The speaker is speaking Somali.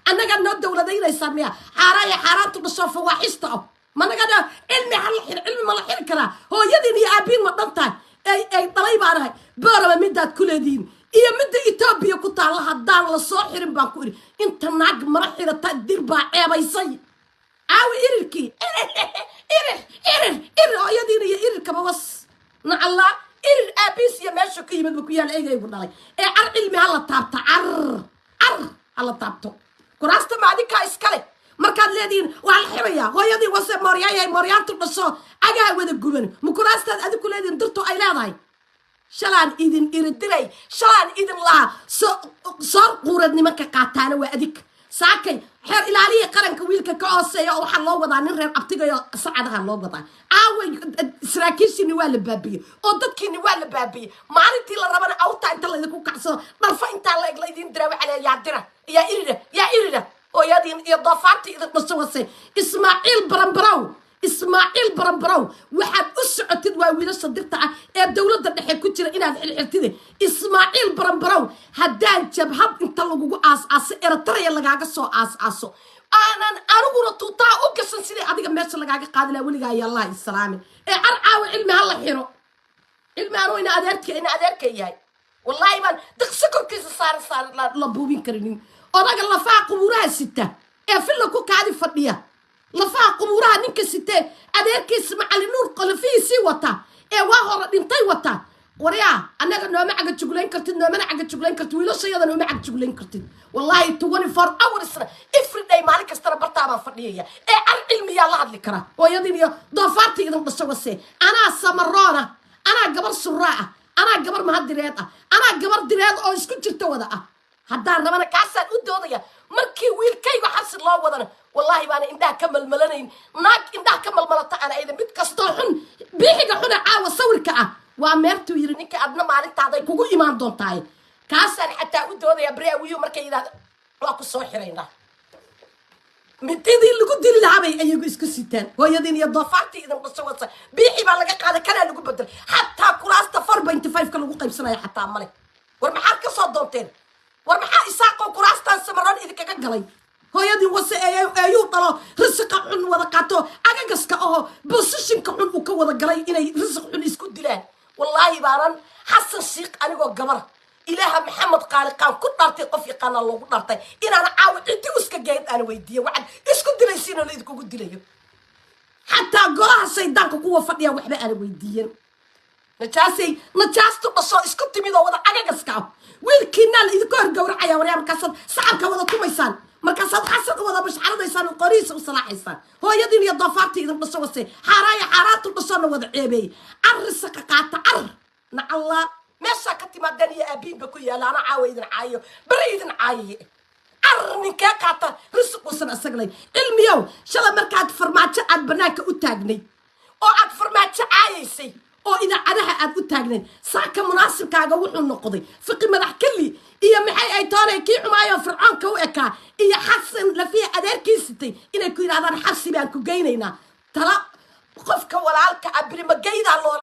Annagaa noo dowladaynaysaan miya? Xaaraaya xaaraantu dhashoo fawaaxista ah managana. Cilmi hala xir, Cilmi ma la xiri karaa? Hooyadiin iyo aabiin ma dhan tahay ay dhalay baanahay. Booraba midaad ku leedihiin iyo midda Etoobiya ku taalla haddaan la soo xirin baan ku idhi. Inta naag mara xirata Dir baa ceebaysay. Caawi irirkii, irir, irir, irir, hooyadiina iyo irirkaba was nacallaa. Irir aabiis iyo meesha ka yimid ba ku yaal eygaygu dhalay. Ee car, Cilmi hala taabto, car, car hala taabto. Kuraasta ma adinkaa iskale markaad leedihiin waa la xirayaa? Hooyadii wase, mooryaayay, mooryaantu dhasho cagaha wada guban. Ma kuraastaad adinku leedihiin dirto ay leedahay? Shalaan idin iridiray, shalaan idin lahaa soor quureed nimanka qaataana waa adig. Saakay xeer ilaalihii qaranka wiilka ka hooseeya oo waxaa loo wadaa nin reer abtigayo sacadaha loo wadaa. Aaway saraakiishiini? Waa la baabiyey oo dadkiini waa la baabiyey. Maalintii la rabana awtaa inta laydinku kacsado, dharfa intaa la eg laydin dira. Waxaa leeya yaa dira, yaa irida, yaa irida, hooyadiin iyo doofaartii idin dhasho wase. Ismaaciil Baranbarow, Ismaaciil Baranbarow, waxaad u socotid waa wiilasha Dirta ah ee dowladda dhexe ku jira inaad xilxirtide. Ismaaciil Baranbarow, haddaan jabhad inta lagugu aas-aaso Eritrea lagaaga soo aas-aaso, aanan aniguna tuutaa u gashan sidii adiga meesha lagaaga qaadi laha weligaa ayaa Allah islaami. Ee car, caawa Cilmi ha la xiro. Cilmi anuu ina adeerka, ina adeerka yahay, wallaahi baan diqsi korkiisa saara saara la buubin karinin. Odaga lafaha qubuuraha sita ee filla ku kaadi fadhiya, lafaha qubuuraha ninka sitee, adeerkiisa Macalin Nuur qolafihiisii wata ee waa hore dhintay wata. Waryaa, annaga nooma caga juglayn kartid, noomana caga juglayn kartid, wiilashayada nooma caga juglayn kartid. Wallaahi 24 hoursna, everyday, maalin kastana bartaabaan fadhiyaya. Ee car, Cilmiyaa la hadli kara? Hooyadin iyo doofaartii idin dhasho wase. Anaa Samaroona, anaa gabar Suraa ah, anaa gabar Mahadireed ah, anaa gabar Direed oo isku jirta wada ah. Haddaan rabana kaasaan u doodaya. Markii wiilkayga xabsi loo wadana, wallaahi baana indhaha ka malmalanayn. Naag indhaha ka malmalata ana ayda. Mid kastoo xun, biixiga xuna caawa sawirka ah waa meertuu yiri ninka adna maalintaaday kugu imaan doontaay. Kaasaan xataa u doodaya beri awiyo markay yidhahdo waa ku soo xiraynaa. Mididii lagu dili lahaa bay ayagu isku sitaan. Hooyadiin iyo doofaartii idin dhasho wasa. Biixi baa laga qaaday, kanaa lagu bedelay. Xataa kuraasta 4.5-ka lagu qaybsanaya xataa male. War maxaad ka soo doonteen? War maxaa Isaaqoo kuraastaan Samaroon idinkaga galay? Hooyadii wase eeyuu dhalo, risiqa xun wada qaato, agagaska aho positionka xun uu ka wada galay inay risiq xun isku dilaan. Wallaahi baanan Xasan Shiikh anigoo gabar Ilaaha Maxamed Qaaliqaan ku dhaartay, qof yaqaanaa loogu dhaartay, inaana caawa ciddi uska geed aana weydiiye waxaad isku dilaysiin oo laidinkugu dilayo. Xataa golaha shaydaanka kuwa fadhiya waxba aana weydiiyen. Najaasay, najaastu dhasho isku timid oo wada cagagaska ah. Wiilkiinaa la idinka hor gowracaya. Waryaa, markaasaad sacabka wada tumaysaan, markaasaad Xasan u wada bashcaradaysaan oo qorihiisa u salaaxaysaan. Hooyadiin iyo doofaartii idin dhasho wase. Xaaraaya xaaraantu dhashoona wada ceebeeyey. Car, risaqa qaata, car nacallaa meeshaa ka timaadeen iyo aabiinba ku yaalla. Ana caawa idin caayo, beri idin caayaye. Car, ninkee qaata risiquusan isaga layn? Cilmiyow, shalay markaad Farmaajo aad banaanka u taagnayd oo aad Farmaajo caayaysay oo idaacadaha aad u taagnayd, saaka munaasibkaaga wuxuu noqday Fiqi madax keli iyo maxay ay toonay kii xumaayo Fircoonka u ekaa iyo Xasan lafiya adeerkii sitay inay ku yidhahdaan xabsi baan ku geynaynaa. Tala qofka walaalka ah birimagaydaa loola